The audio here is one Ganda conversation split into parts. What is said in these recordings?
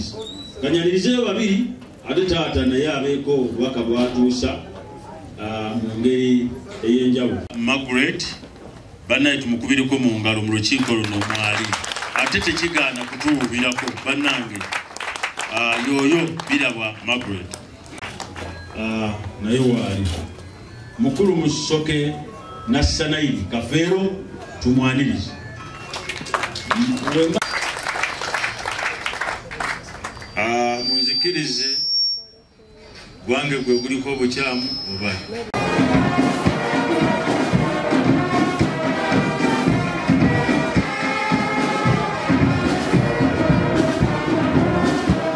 Tumwanirize. Ganyanirizeyo babiri ate taata naye abeeko obubaka bwatuusa mu ngeri ey'enjawulo. Margaret bannaye tumukubireko mu ngalo mu lukiiko luno mwali ate tekigaana kutuwubirako bannange. Yoyo Birabwa Margaret naye waali mukulu Musoke Nassanaili Kafeero tumwanirize. Munzikirize gwange gwe guliko obukyamu oba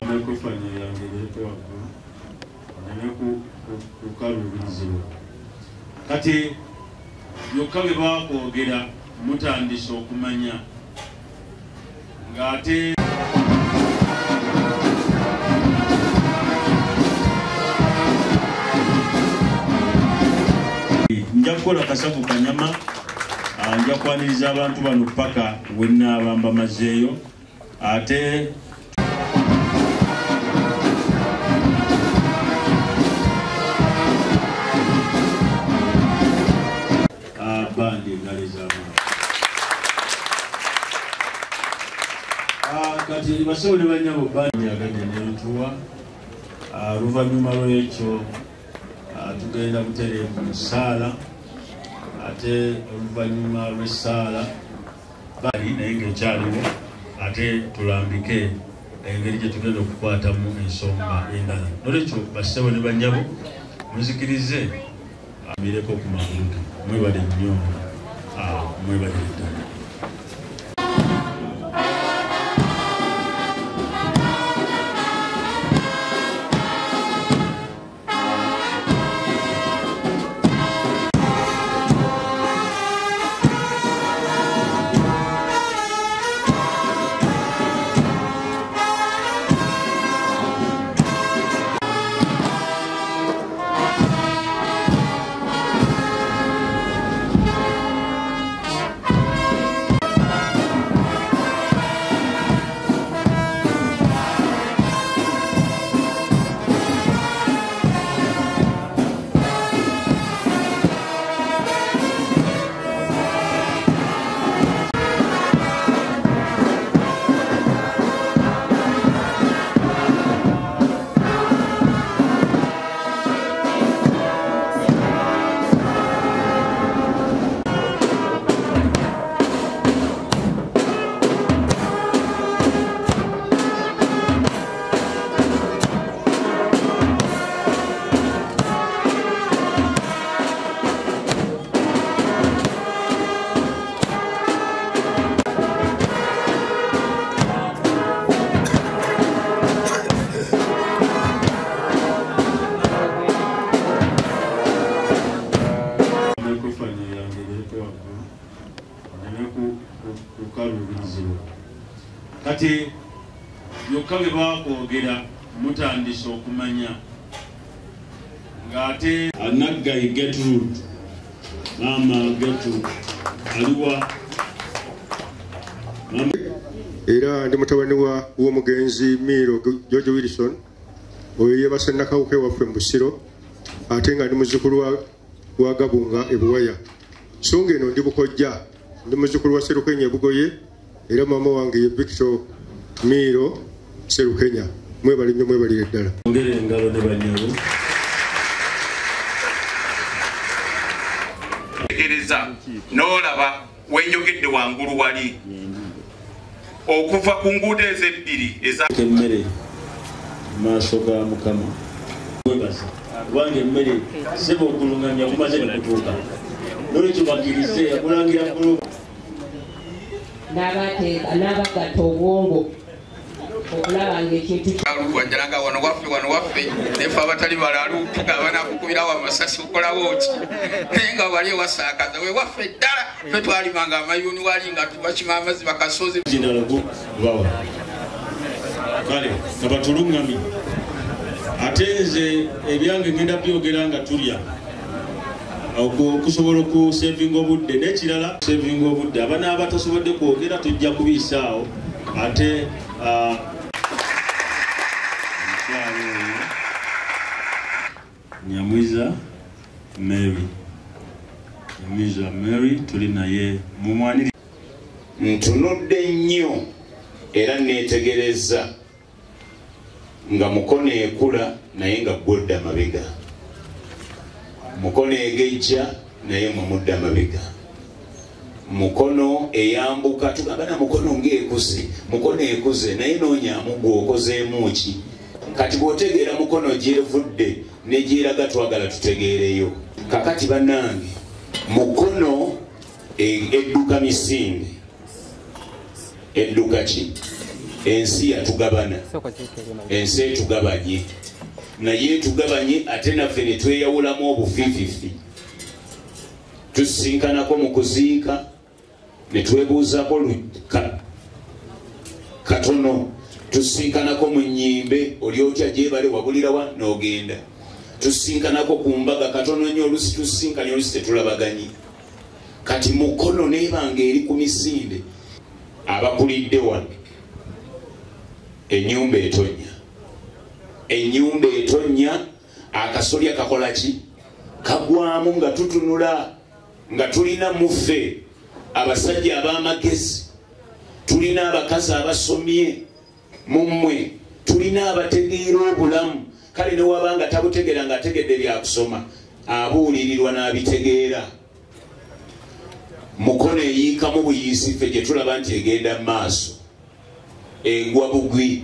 microphone yange ereko waggulu nneme kukaluubirizibwa. Kati byokka bye bakwogera mutandise okumanya ng'ate nja kukola kasavu kanyama, nja kwaniriza abantu bano paka wennaaba mbamazeeyo. Ate bandi engalo ez'amaanyi. Kati bassebo ne bannyabo bandi agadde n'entuwa. Oluvannyuma lw'ekyo tugenda butereevu mu ssaala, ate oluvannyuma lw'essaala bali naye ng'ekyaliwo ate tulambike engeri gye tugenda okukwatamu ensonga endala. Nolwekyo bassebo ne bannyabo muzikirize amireko ku magulu ge. Mwebale nnyo, mwebale ddala. Kati byokka bye bakwogera mutandise okumanya ng'ate Naggayi Gertrude, maama Gertrude aliwa. Era ndi mutabani w'omugenzi Miiro George Wilson, oyo yeebase Nakawuka ewaffe mu Busiro, ate nga ndi muzzukulu wa Gabunga e Buwaya. So ng'eno ndi Bukojja, ndi muzzukulu wa Serukenya e Bugoye, era maama wange ye Victor Miiro Serukenya. Mwebale nnyo, mwebalire ddala. Ongera engalo ne bannyabo. Tegereza n'olaba wenjogedde wangulu wali okuva ku nguudo ezo ebbiri eza emmere mu maaso ga Mukama. Webaza kubanga emmere ssebo okulungamya kumaze ne kutuuka. Nolwekyo bakkirize okulangira kulu n'abagatta obwongo okulaba ng'ekintu wanjalanga wano waffe nefe abatali balalu tugaba nakukubirawo amasasi okolawo ki, naye nga wali ewasaakaza we waffe ddala ffe twalimanga amayuuni wali nga tubakima amazzi bakasozi bawa. Kale kabatulungamye. Ate nze ebyange ngenda byogera nga tulya okusobola okusevinga obudde. N'ekirala sevinga obudde abanaaba tasobodde kwogera tujja kubiisaawo ate Nyamwiza Mary. Nyamwiza Mary tuli naye mumwaniri. Ntunudde nnyo era neetegereza nga Mukono ekula naye nga gwodda mabega, Mukono egejja naye mwemudda mabega, Mukono eyambuka tugamba na Mukono ng'ekuze, Mukono ekuze naye noonyaamu gw'okozeemu ki? Kati bw'otegeera Mukono gy'evudde ne gyeraga twagala tutegeereyo. Kakati bannange, Mukono edduka misinde, edduka ki? Ensi yatugabana, ensi etugabanye, naye etugabanye ate naffe ne tweyawulamu obufiififi. Tusisinkanako mu kuziika ne twebuuzaako katono, tusisinkanako mu nnyimbe, oli otya gyebale wabulirawa n'ogenda, tusisinkanako ku mbaga katono nnyo, oluusi tusisinkanye oluusi tetulabaganye. Kati Mukono neebanga eri ku misinde. Abakulidde wano, ennyumba etonnya, ennyumba etonnya, akasolya kakola ki? Kagwamu nga tutunula nga tulina muffe abasajja ab'amagezi, tulina abakazi abasomye mummwe, tulina abategeera obulamu. Kale ne wabanga tabutegeera ng'ategedde byakusoma, abuulirirwa n'abitegeera. Mukono eyiikamu buyiisi ffe gye tulaba nti egenda mu maaso, egwa bugwi,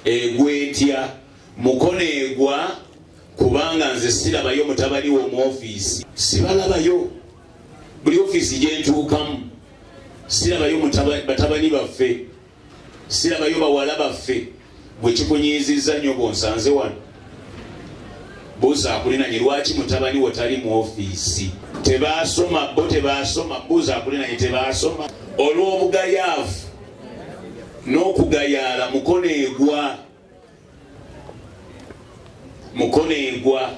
egwa etya? Mukono egwa kubanga nze sirabayo mutabani wo mu ofiisi, sibalabayo. Buli ofiisi gye ntuukamu sirabayo batabani baffe, sirabayo bawala baffe. Bwe kikunyiizizza nnyo bw'onsanze wano, buuza akulinanye lwaki mutabani wo tali mu ofiisi. Tebaasoma bo, tebaasoma, buuza akulinanye tebaasoma. Olw'obugayaavu n'okugayaala Mukono egwa, Mukono egwa.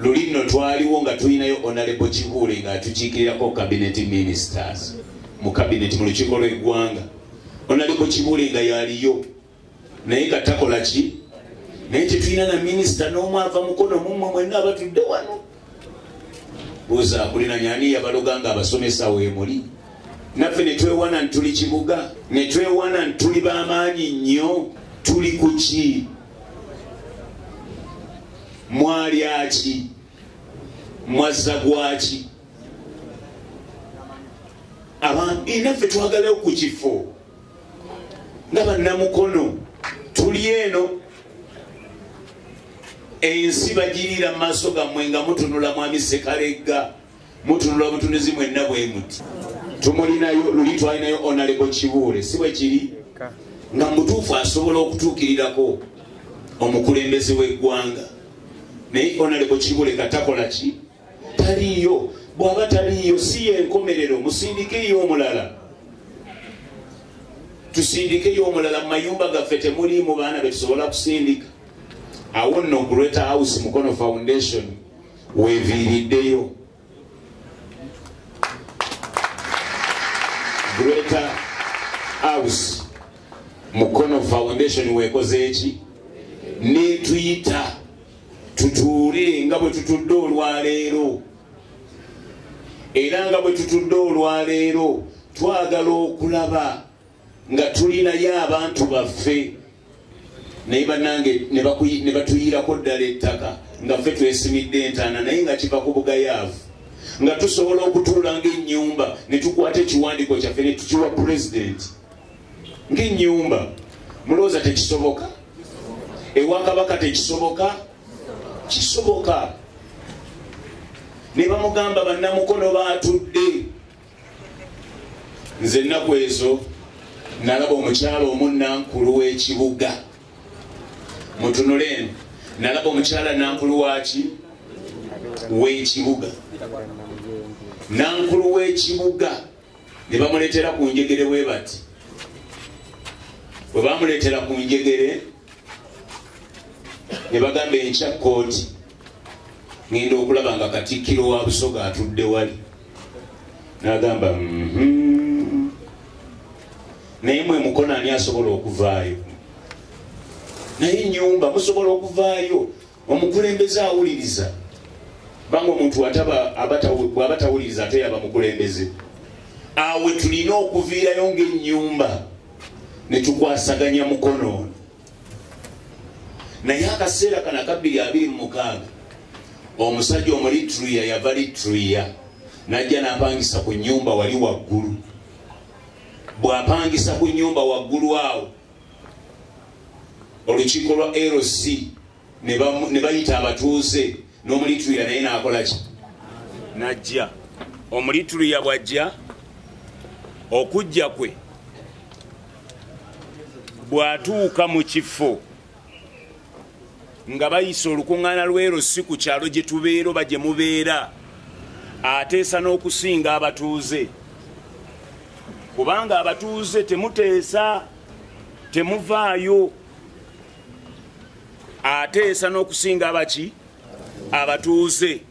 Luli nno twaliwo nga tulinayo Honorable Kibuule ng'atukiikirirako cabinet ministers mu cabinet mu lukiiko lw'eggwanga. Honorable Kibuule nga yaliyo naye nga takola ki? Naye tetulina na minisita n'omu ava Mukono mummwe mwenna abatudde wano. Buuza akulinanye ani yabaloga nga abasomesa weemuli? Naffe ne twewana nti tuli kibuga, ne twewana nti tuli b'amaanyi nnyo. Tuli ku ki? Mwalya ki? Mwazza gwaki? Abantu naffe twagalayo ku kifo nga bannamukono. Tuli eno ensi bagiriira mu maaso gammwe nga mutunula mwami Sekalegga, mutunula butunuzi mwenna bwe muti. Tumulinayo luli twalinayo Honorable Kibuule, si bwe kiri? Nga mutuufu asobola okutuukirirako omukulembeze w'eggwanga, naye Honorable Kibuule katakola ki? Taliiyo. Bw'aba taliiyo si yenkomerero, musindikeyo omulala, tusindikeyo omulala. Mu mayumba gaffe temuliimu baana be tusobola kusindika. Awo nno Greater House Mukono Foundation weeviiriddeyo. Greater House Mukono Foundation weekoze eki? Neetuyita tutuule nga bwe tutudde olwaleero. Era nga bwe tutudde olwaleero twagala okulaba nga tulinayo abantu baffe, naye bannange ne batuyirako ddala ettaka nga ffe twesimidde entaana, naye nga kiva ku bugayaavu. Nga tusobola okutuula ng'ennyumba ne tukwata ekiwandiiko kyaffe ne tukiwa pulezidenti ng'ennyumba. Mulowooza tekisoboka? Ewa Kabaka tekisoboka? Kisoboka. Ne bamugamba bannamukono baatudde. Nze ennaku ezo nalaba omukyala omunnankulu w'ekibuga, mutunule eno, nalaba omukyala nankulu waki? W'ekibuga, nankulu w'ekibuga. Ne bamuleetera ku njegere bwe bati. Bwe bamuleetera ku njegere ne bagamba enkya kkooti, ngenda okulaba nga Katikkiro wa Busoga atudde wali. N'agamba naye mwe Mukono ani asobola okuvaayo? Naye ennyumba musobola okuvaayo. Omukulembeze awuliriza, banga omuntu bw'aba tawuliriza ate yaba mukulembeze. Awe tulina okuviirayo ng'ennyumba ne tukwasaganya mukono ono. Naye akaseera kano aka 2026 omusajja Omulitruya yava Litruya n'ajja n'apangisa ku nnyumba wali waggulu. Bw'apangisa ku nnyumba waggulu awo, olukiiko lwa LC ne bayita abatuuze, n'Omulitruya naye n'akola ki? N'ajja. Omulitruya bw'ajja, okujja kwe bw'atuuka mu kifo nga bayisa olukuŋŋaana lw'erosi ku kyalo gye tubeera oba gye mubeera, ateesa n'okusinga abatuuze, kubanga abatuuze temuteesa, temuvaayo. Ateesa n'okusinga abaki? Abatuuze.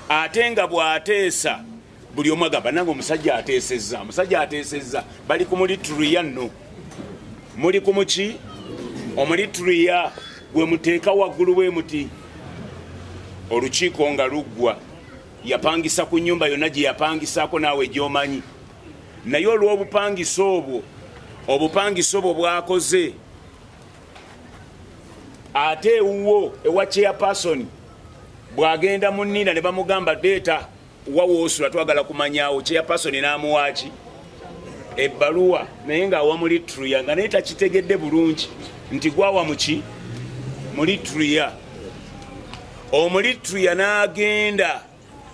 Ate nga bw'ateesa buli omu agamba nange omusajja ateesezza, omusajja ateesezza. Bali ku Mulitruya nno, muli ku muki? Omulitruya gwe muteeka waggulu bwe muti. Olukiiko nga luggwa, yapangisa ku nnyumba yonna gye yapangisaako naawe gy'omanyi. Naye olw'obupangisa obwo, obupangisa obwo bwakoze, ate ewuwo ewa chairperson bw'agenda mu nnina ne bamugamba deeta wawoosula twagala kumanyawo, chairperson n'amuwaaki ebbaluwa, naye ng'awa Mulitruya nga naye takitegedde bulungi nti gwawa muki? Mulitruya. Omulitruya n'agenda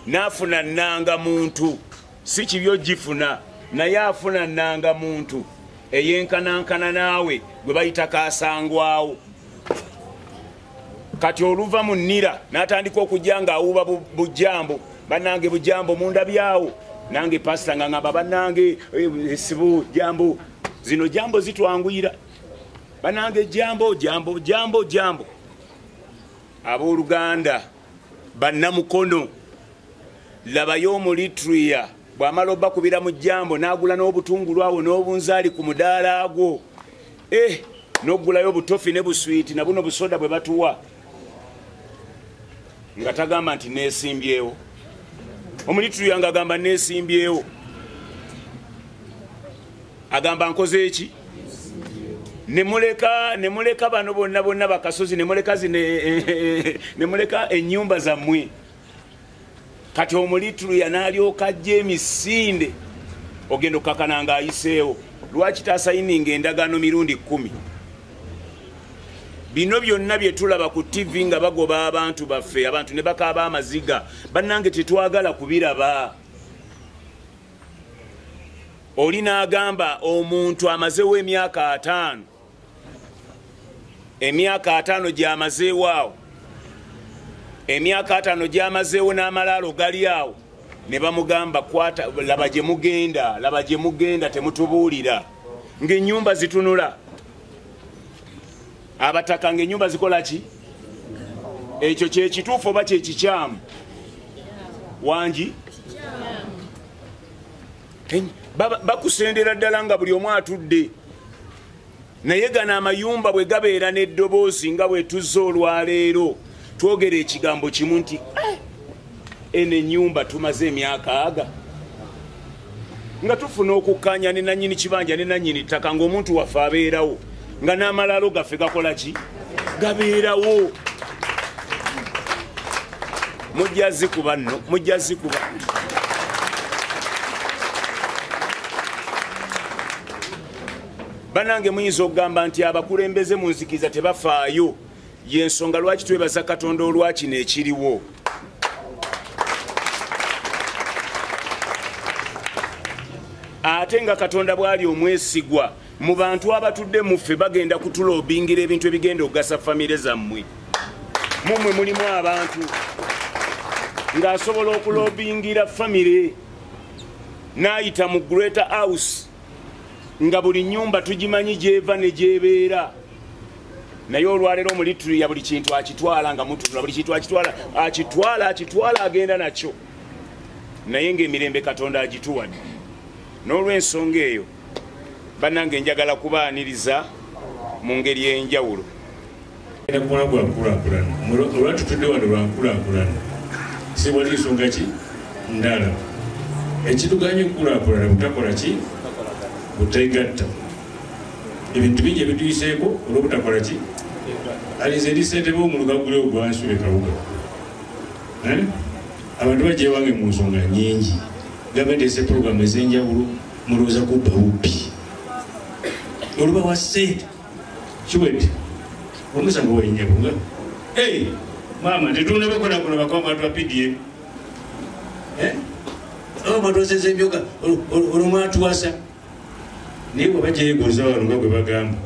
n'afuna nnanga muntu, si kibi ogifuna, naye afuna nnanga muntu eyenkanankana naawe gwe bayita kasangwawo. Kati oluva mu nnira n'atandika okujja ng'awuuba bujambo, bannange bujambo mundabyawo, nange pasita nga ngamba bannange sibu jambo, zino jambo zitwanguyira, bannange jambo jambo jambo jambo. Abooluganda bannamukono, labayo Omulitruya bw'amala obbakubira mu jambo n'agula n'obutungulu awo n'obunzaali ku mudaala agwo, n'ogulayo obutofi ne buswiti na buno busoda bwe batuwa, nga tagamba nti neesimbyewo. Omulitruya ng'agamba neesimbyewo, agamba nkoze eki? Nemuleka bano bonna bonna bakasozi, nemuleka zino, nemuleka ennyumba zammwe. Kati Omulitruya n'alyoka ajja emisinde, ogenda okukakana ng'ayiseewo. Lwaki tasayininga endagaano mirundi 10? Bino byonna bye tulaba ku TV nga bagoba abantu baffe, abantu ne bakaaba amaziga, bannange tetwagala kubiraba. Oli n'agamba omuntu amazeewo emyaka 5, emyaka 5 gy'amazeewo awo, emyaka 5 gy'amazeewo n'amalaalo gali awo, ne bamugamba kwata, laba gye mugenda, laba gye mugenda, temutubuulira. Ng'ennyumba zitunula, abataka ng'ennyumba zikola ki? Ekyo kye kituufu oba kye kikyamu? Wangi bakusendera ddala nga buli omu atudde. Naye gano amayumba bwe gabeera n'eddoboozi nga bwe tuzze olwaleero, twogera ekigambo kimu nti eno ennyumba tumaze emyaka aga nga tufuna okukkaanya ne nannyini kibanja ne nannyini ttaka, ng'omuntu waffe abeerawo, nga n'amalaalo gaffe gakola ki? Gabeerawo. Mujja zikuba nno, mujja zikuba. Bannange muyinza okugamba nti abakulembeze mu nzikiza tebafaayo. Y'ensonga lwaki twebaza Katonda olwakino ekiriwo. Ate nga Katonda bw'ali omwesigwa, mu bantu abatudde muffe bagenda kutulobingira ebintu ebigenda okugasa famire zammwe. Mumwe mulimu abantu ng'asobola okulobingira famire n'ayita mu Greater House, nga buli nnyumba tugimanyi gy'eva ne gy'ebeera. Naye olwaleero Omulitruya buli kintu akitwala nga mutunula, buli kintu akitwala, akitwala, akitwala, agenda nakyo. Naye ng'emirembe Katonda agituwadde. N'olw'ensonga eyo bannange njagala kubaaniriza mu ngeri ey'enjawulo. Kumala gwa nkulaakulana, olwatutudde wano lwa nkulaakulana, si wali nsonga ki ndala. Ekituganye okukulaakulana butakola ki? Butegatta. Ebintu bingi ebituyiseeko olw'obutakola ki? Alinze eri ssentebe w'omuluka guli ogwansi Kabuga. Abantu bajja ewange mu nsonga nnyingi. Gavumenti ese puroguramu ez'enjawulo, mulowooza kubba bubbi. Olubawa ssente kiwedde. Omusango wennyabo nga maama tetunabakola bakama twa PDM. Mwatwaseza ebyoka olwo mwatuwasa. Naye bwe bajja yeegoza wano nga bwe bagamba,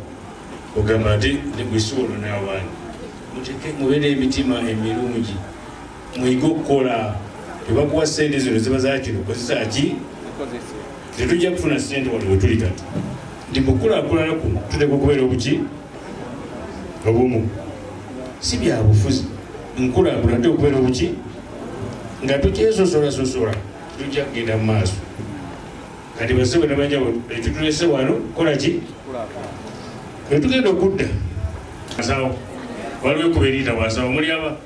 ogamba nti gwesi olwo n'abaana muteeke mubeere emitima emirungi, muyige okukola. Tebakuwa ssente zino ziba zakino kozesa ki? Tetujja kufuna ssente wano wetuli kati. Nti mukulaakulana kuno tuteekwa okubeera obuki? Obumu. Si bya bufuzi. Nkulaakulana tuteekwa okubeera obuki? Nga tukyesosolasosola tujja kugenda mu maaso. Kati bassebo n'abanjawulo ekitulese wano kola ki? Bwe tugenda okudda asawo waliwo ekkubo eriyita wansawo muli aba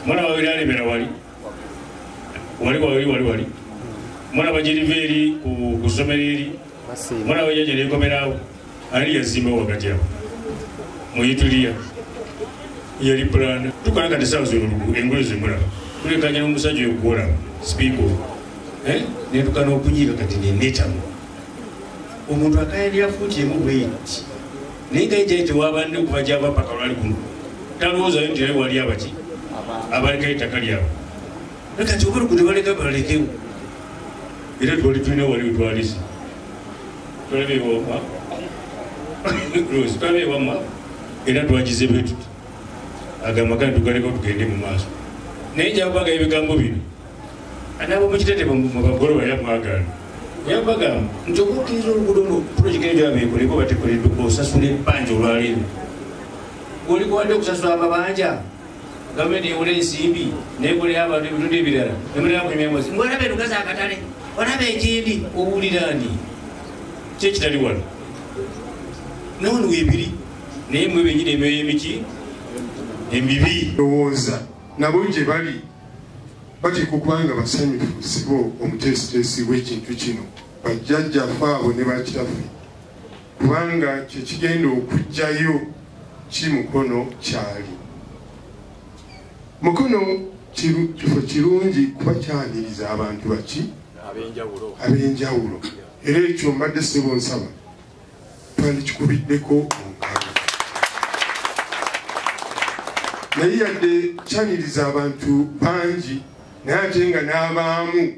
mulaba weri alemera wali wali wali wali wali mulaba giriva eri ku ssomero eri mulaba ejjaja nekomerawo ani yazimbawo wakati awo muyituliya yali pulana tukola kati saawa zino engoye zemulaba tulekanya n'omusajja oyo gwolaba sipiika netuka n'okunyiiga kati nenetamu omuntu akayalira fuuti emu bweti naye nga ejjayo tewabadde okuva gyava paka lwali kuno talowoozayo nti naye wali abaki abalekayo ettaka lyabwe kati oba luguudo baleka balekewo era twali tulina wali wetwalise twalaba ewamma twalaba ewamma era twagize bwe tuti agamba kale tugaleko tugende mu maaso naye njakubagayo ebigambo bino anabo mukitete mubagoloba yamwagala yabagamba nti okukkiriza oluguudo luno pulojekiti eno gyabeekoleko batekoleddwa osasula ebbanja olwaleero olikuwadde okusasula amabanja gavumenti ewola ensimbi nekolera abantu ebitundu ebirala nemulera kunyumya ngolaba enugaza akatale olaba ekindi owulira ni kyekitali wano nawano webiri naye mwe benyini emyoyo emiki emibi ndowooza nabo gye bali bateekwa okuba nga basanyufu sibo omuteesiteesi w'ekintu kino bajjajjaffe abo ne bakitaffe kubanga kyekigenda okuggyayo ki Mukono kyali Mukono kifo kirungi kuba kyaniriza abantu baki ab'enjawulo era ekyo mbadde ssebo nsaba twandikikubiddeko mu ngalo naye yadde kyaniriza abantu bangi naye ate nga n'abaamu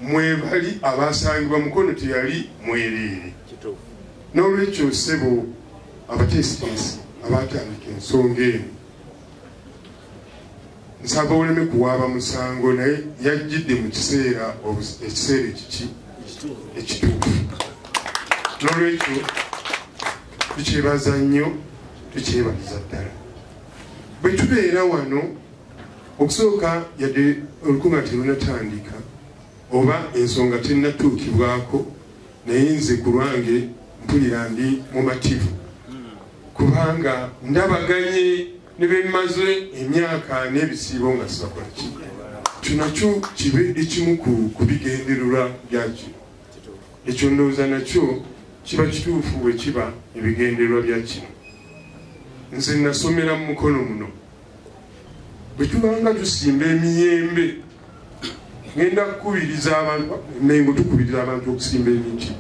mwebali abasangibwa Mukono teyali mwereere n'olwekyo ssebo abateesiteesi abatandika ensonga eno nsaba oleme kuwaaba musango naye yajjidde mu kiseera ekiseera ekiki ekituufu n'olwekyo tukyebaza nnyo tukyebaliza ddala bwe tubeera wano okusooka yadde olukunga terunatandika oba ensonga tennatuukibwako naye nze ku lwange mpulira ndi mumativu kubanga ndabaganye ne bemmaze emyaka n'ebisiibo nga sibakola ki kyo nakyo kibe ekimu ku bigendererwa bya kino ekyo ndowooza nakyo kiba kituufu bwe kiba ebigendererwa bya kino nze nasomera mu Mukono muno bwe tubanga tusimba emiyembe ngenda kukubiriza abantu Mengo tukubiriza abantu okusimba emiti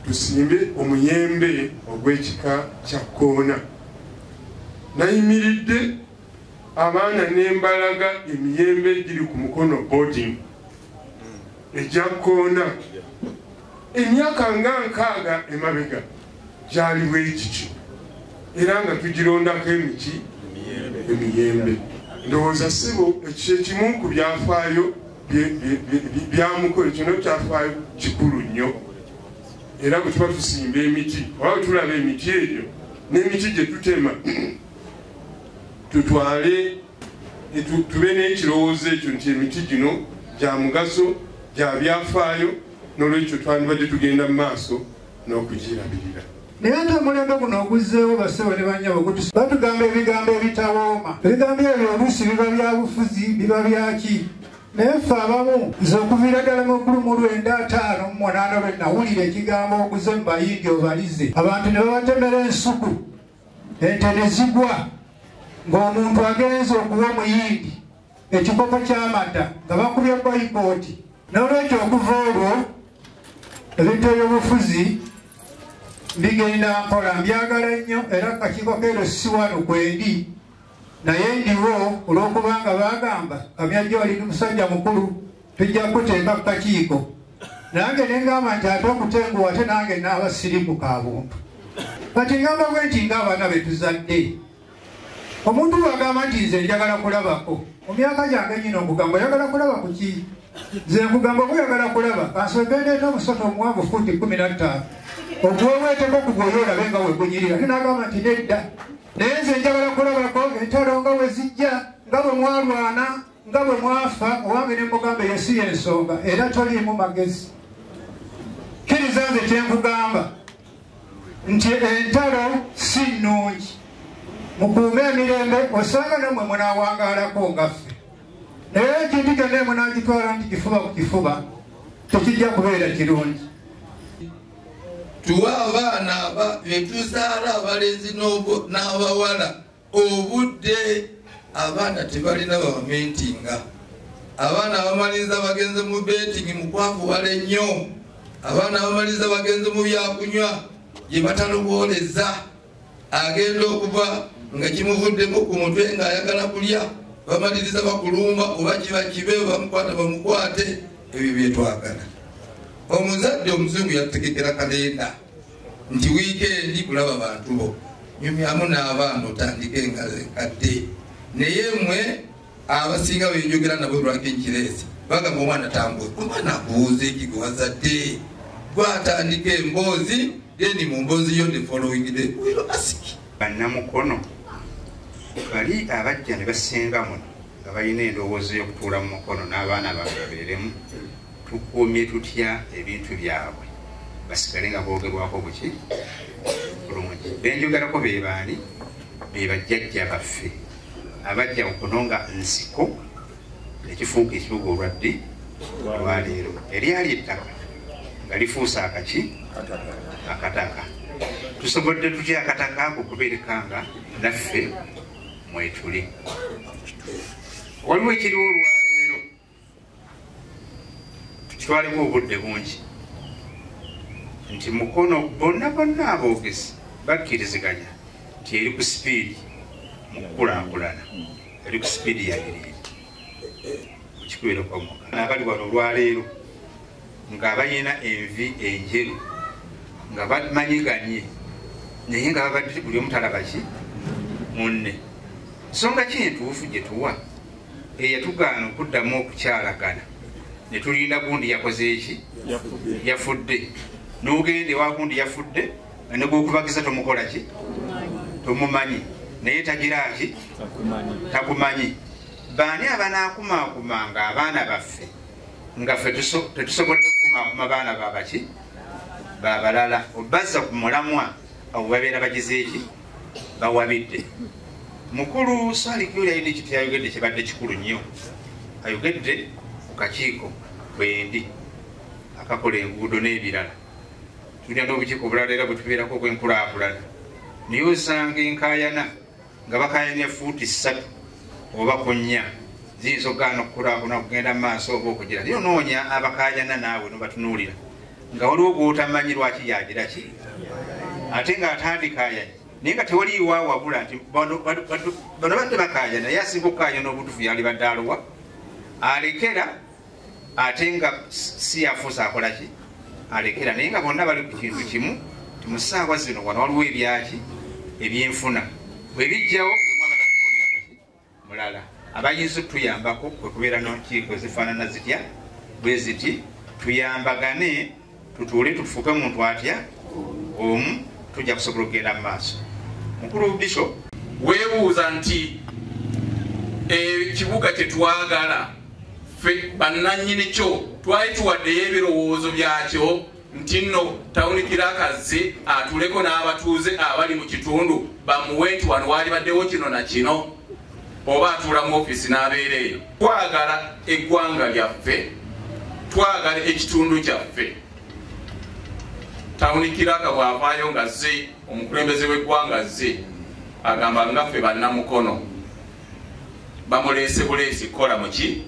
tusimbe omuyembe ogw'ekika kya koona nayimiridde abaana n'embalaga emiyembe giri ku Mukono boarding ejja koona emyaka nga 60 emabega gyali bwekityo era nga tugirondako emiti emiyembe ndowooza ssebo ekyo ekimu ku byafaayo byamukola kino kyafaayo kikulu nnyo era bwe tuba tusimba emiti oba bwe tulaba emiti egyo n'emiti gye tutema tutwale tube n'ekirowoozo ekyo nti emiti gino gya mugaso gya byafaayo n'olwekyo twandibadde tugenda mu maaso n'okugirabirira. Naye ate omulembe guno oguzzeewo bassebo ne bannyabo batugamba ebigambo ebitawooma. Ebigambo ebyo oluusi biba bya bufuzi, biba byaki. Naye ffe abamu nze okuviira ddala mu 1958 lwe nawulira ekigambo oguze mu Bayindi obalize. Abantu ne babatemera ensuku, ente ne zigwa, ng'omuntu agenze okuwa omuyindi ekikopo ky'amata nga bakubye boyikooti. N'olwekyo okuva olwo ebintu ebyobufuzi bigenda mpola, mbyagala nnyo era akakiiko k'ero si wano kwendi, naye ndiwo olw'okubanga baagamba Kamyajja oli musajja mukulu tujja kuteeka ku kakiiko. Nange ne ngamba nti ate okutenguwa ate nange naaba sirimu ka buntu. Kati ngamba bwe nti ng'abaana be tuzadde, omuntu bw'agamba nti nze njagala kulabako, mu myaka gyange nyina okugamba oyagala kulaba ku ki? Nze nkugamba oba oyagala kulaba, kansooke ndeeta omusota omuwanvu fuuti 15 oguweweeteko kugoye olabe nga we gunyirira. Ate n'agamba nti nedda, naye nze njagala kulabako entalo nga we zijja, nga bwe mwalwana, nga bwe mwafa. Owange ne mugamba eyo si y'ensonga era toliimu magezi. Kkiriza nze kye nkugamba nti entalo si nnungi, mukuume emirembe, osanga nammwe munaawangaalako nga ffe. Naye ekintu kyonna munaagitwala nti kifuba ku kifuba tekijja kubeera kirungi. Tuwa abaana betuzaala abalenzi n'abawala obudde. Abaana tebalina babamentinga, abaana abamaliriza bagenze mu betingi mu kwavuwala ennyo, abaana abamaliriza bagenze mu byakunywa gye batalowooleza. Agenda okuva nga kimuvuddeko ku mutwe ng'ayagala kulya, bamaliriza bakulumba oba kiba kibe bamukwata bamukwate. Ebyo byetwagala. Omuzadde omuzungu yategekera kalenda nti wiikendi kulaba bantu bo, nyumyamu n'abaana otandike nga enkadde. Naye mmwe abasinga benjogera nabo lwaki nkireese bagamba omwana tambuza, omwana akubuuza eki gwe wazadde, gwatandika emboozi, then mu mboozi yo the following day will ask. Bannamukono bali abajja ne basenga muno nga balina endowooza y'okutuula mu Mukono n'abaana baabwe babeeremu, tukuumye tutya ebintu byabwe basigale nga boogerwako buki bulungi. Benjogerako be baani? Be bajjajja baffe abajja okuno nga nsiko ekifuuka ekibuga olwadde olwaleero. Eryali ettaka nga lifuuse akaki akataka. Tusobodde tutya akataka ako kubeereka nga naffe mwetuli? Waliwo ekiriwo olwaleero tukitwaleko obudde bungi nti Mukono bonna bonna aboogezi bakkiriziganya nti eri ku sipiidi mu kukulaakulana, eri ku sipiidi ya biriiri mukikubira kwamuka. Abali wano olwaleero nga balina envi enjeru nga bamanyiganye naye nga babadde buli omu talaba ki munne. Nsonga ki entuufu gye tuwa eyatugaana okuddamu okukyalagana ne tulinda gundi yakoze eki yafudde, n'ogenda ewa gundi yafudde nga ne gw'okubagiza tomukola ki tomumanyi, naye tagira ki takumanyi. Baani abanaakumaakumanga abaana baffe nga ffe tetusobodde okukumaakuma baana babaki babalala, obazza ku mulamwa abo babeera bagize eki bawabidde. Mukulu Salikuli alina ekintu kyayogedde kibadde kikulu nnyo. Ayogedde ku kakiiko bwendi akakola enguudo n'ebirala. Tulina n'obukiiko obulala era bwe tubeerako obw'enkulaakulana, naye osanga enkaayana nga bakaayanya fuuti 3 oba ku 4 ziyinza okugaana okukulaakulana okugenda mu maaso oba okugira. Naye onoonya abakaayana naawe n'obatunuulira nga waliwo gw'otamanyi lwaki yagira ki, ate ng'atandikaayanya naye nga tewaliiwo awabula nti bano badde bakaayana, naye asinga okukaayana obutuufu yalibadde aluwa alekera, ate nga si yafuusa akola ki alekera, naye nga bonna bali ku kintu kimu nti mu ssaawa zino wano waliwo ebyaki ebyenfuna bwe bijjawo mulala abayinza okutuyambako kwe kubeera n'enkiiko ezifaanana zitya bwe ziti, tuyambagane tutuule tufuuke muntu atya omu, tujja kusobola okugenda mu maaso. Mukulu Bishop, weebuuza nti ekibuga kye twagala ffe bannannyini kyo twali tuwaddeyo ebirowoozo byakyo. Nti nno tawuni kiraka azze atuleko n'abatuuze abali mu kitundu bamuwe nti wano waalibaddewo kino na kino, oba atuula mu ofiisi n'abeera eyo. Twagala eggwanga lyaffe, twagala ekitundu kyaffe. Tawuni kiraka bw'avaayo nga azze, omukulembeze w'eggwanga azze, agamba nga ffe bannamukono bamuleese buleesi kukola muki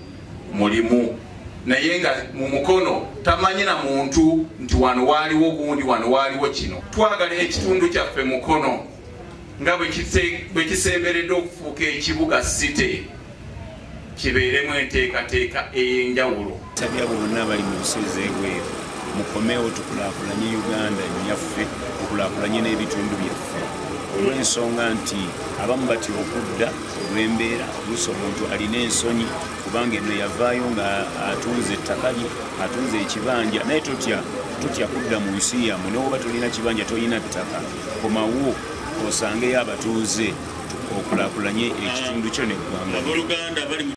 mulimu, naye nga mu Mukono tamanyi na muntu nti wano waaliwo gundi, wano waaliwo kino. Twagala ekitundu kyaffe Mukono nga bwe kisemberedde okufuuka ekibuga city, kibeeremu enteekateeka ey'enjawulo. Nsabye abo bonna abali mu nsi ez'ebweru, mukomewo tukulaakulanye Uganda nyaffe, tukulaakulanye n'ebitundu byaffe, olw'ensonga nti abamu batya okudda olw'embeera. Oluusi omuntu alina ensonyi kubanga eno yavaayo nga atunze ettaka lye, atunze ekibanja, naye totya kudda mu nsi yammwe. N'oba tolina kibanja, tolina ttaka, komawo osangeyo abatuuze, okulaakulanye ekitundu kyo n'eggwanga. Abooluganda bali